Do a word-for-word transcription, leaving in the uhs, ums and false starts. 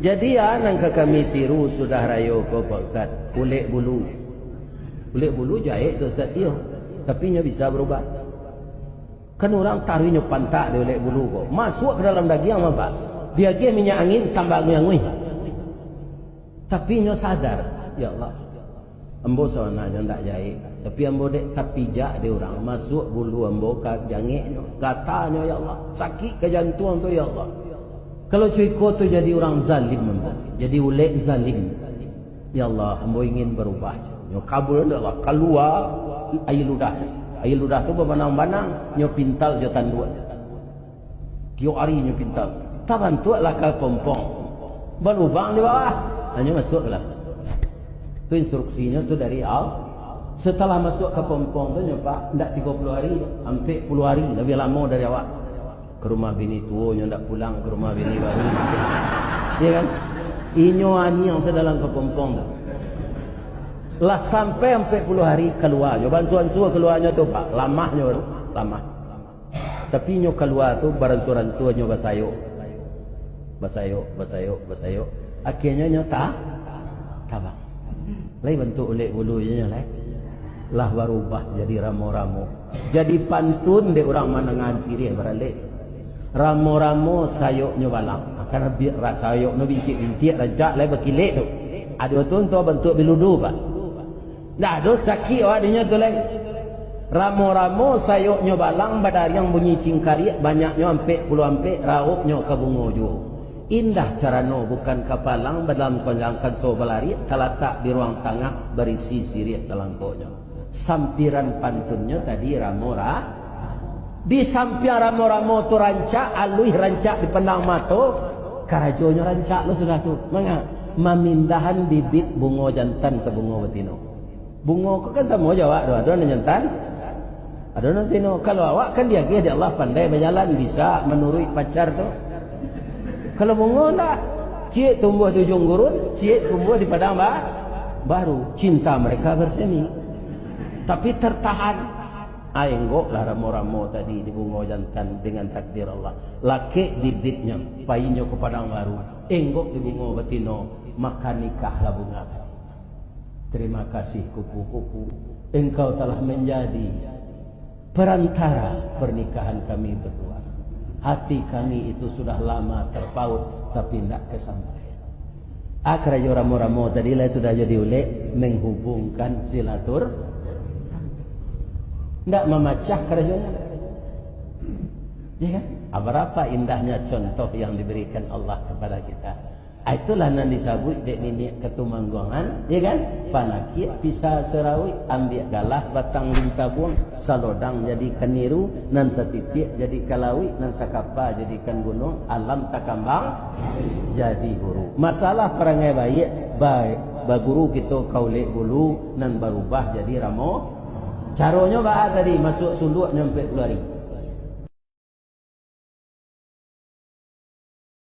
Jadi, a nan ka kami tiru sudah rayo ko, Pak Ustaz, ulek bulu. Ulek bulu jahek tu, Ustaz, iyo. Tapi nyo bisa barubah. Kan urang taruih nyo pantak di ulek bulu ko. Masuak ka dalam dagiang, Pak. Diagiah minyak angin, tambah anguih-anguih. Tapi nyo sadar, "Ya Allah, ambo sabananyo ndak jahek, tapi ambo dek tapijak dek urang, masuak bulu ambo ka jangeknyo, gatanyo, ya Allah, sakik ka jantuang tu, ya Allah." Kalau co iko tu jadi urang zalim ambo, jadi ulek zalim. Ya Allah, ambo ingin barubah. Nyo kabul, ya Allah, kalua aia ludah. Aia ludah tu babanang-banang, nyo pintal jo tanduak. Tiok ari nyo pintal. Tabantuaklah kapompong. Balubang di bawah. Hanyo masuak lah. Tu instruksinyo tu dari Allah. Setelah masuak kapompong tu nyo, Pak, ndak tigo puluah hari, ampek puluah hari, labiah lamo dari awak. Ka rumah bini tuo nyo ndak pulang, ka rumah bini baru. Iyo kan? Inyo aniang sadalam kapompong tu. Lah sampai ampek puluah hari kalua nyo, baansua-ansua kalua nyo tu, Pak. Lamah nyo tu, lamah. Tapi nyo kalua tu baransua-ransua nyo basayok. Basayok, basayok, basayok. Akhianyo nyo ta-, tabang. Lai bantuak ulek bulu nyo lai. Lah barubah jadi ramo-ramo. Jadi pantun dek urang manangahan siriah baralek. Ramo-ramo sayoknyo balang. Karano bi-, ra-, sayoknyo bintiak-bintiak, rancak lai bakilek tu. Ado tu untuak bantuak biludu, Pak. Ndak ado sakik awak dinyo tu lai. Ramo-ramo sayoknyo balang, badariang bunyi cingkariak, banyaknyo ampek puluah ampek, rauiknyo ka bungo juo. Indah carano bukan kapalang, badalam konjang kanso balariak, talatak di ruang tangah, barisi siriah salangkonyo. Sampiran pantunnyo tadi ramo ra-, di sampiang ramo-ramo tu rancak, aluih rancak dipandang mato, karajonyo rancak lo sudah tu. Manga? Mamindahan bibit bungo jantan ka bungo batino. Bungo ko kan samo jo awak tu, ado nan jantan, ado nan batino. Kalau awak kan diagiah dek Allah pandai bajalan, bisa manuruik pacar tu. Kalau bungo ndak, ciek tumbuah di ujuang gurun, ciek tumbuah di padang ba-, baru. Cinta mereka bersemi. Tapi tertahan. Ah, enggoklah ramo-ramo tadi di bungo jantan dengan takdir Allah. Lakek bibitnyo, painyo ka padang baru. Enggok di bungo batino, maka nikahlah bunga tadi. Terima kasih kupu-kupu, engkau telah menjadi perantara pernikahan kami berdua. Hati kami itu sudah lama terpaut, tapi ndak kesampaian. Ah, karajo ramo-ramo tadi lah sudah jadi ulek, menghubungkan silatur-, ndak mamacah karajonyo. Ya kan? Ah, berapa indahnya contoh yang diberikan Allah kepada kita. Ah, itulah nan disabuik dek niniak katumangguangan, ya kan? Panakiak pisa sarawik, ambiak galah batang lintabuang, salodang jadikan niru, nan satitiak jadikan lawik, nan sakapa jadikan gunuang, alam takambang jadi guru. Masalah parangai baiak, ba-, baguru kito ka ulek bulu, nan barubah jadi ramo. Caronyo baa tadi, masuak sunduak nyo ampek puluah ari.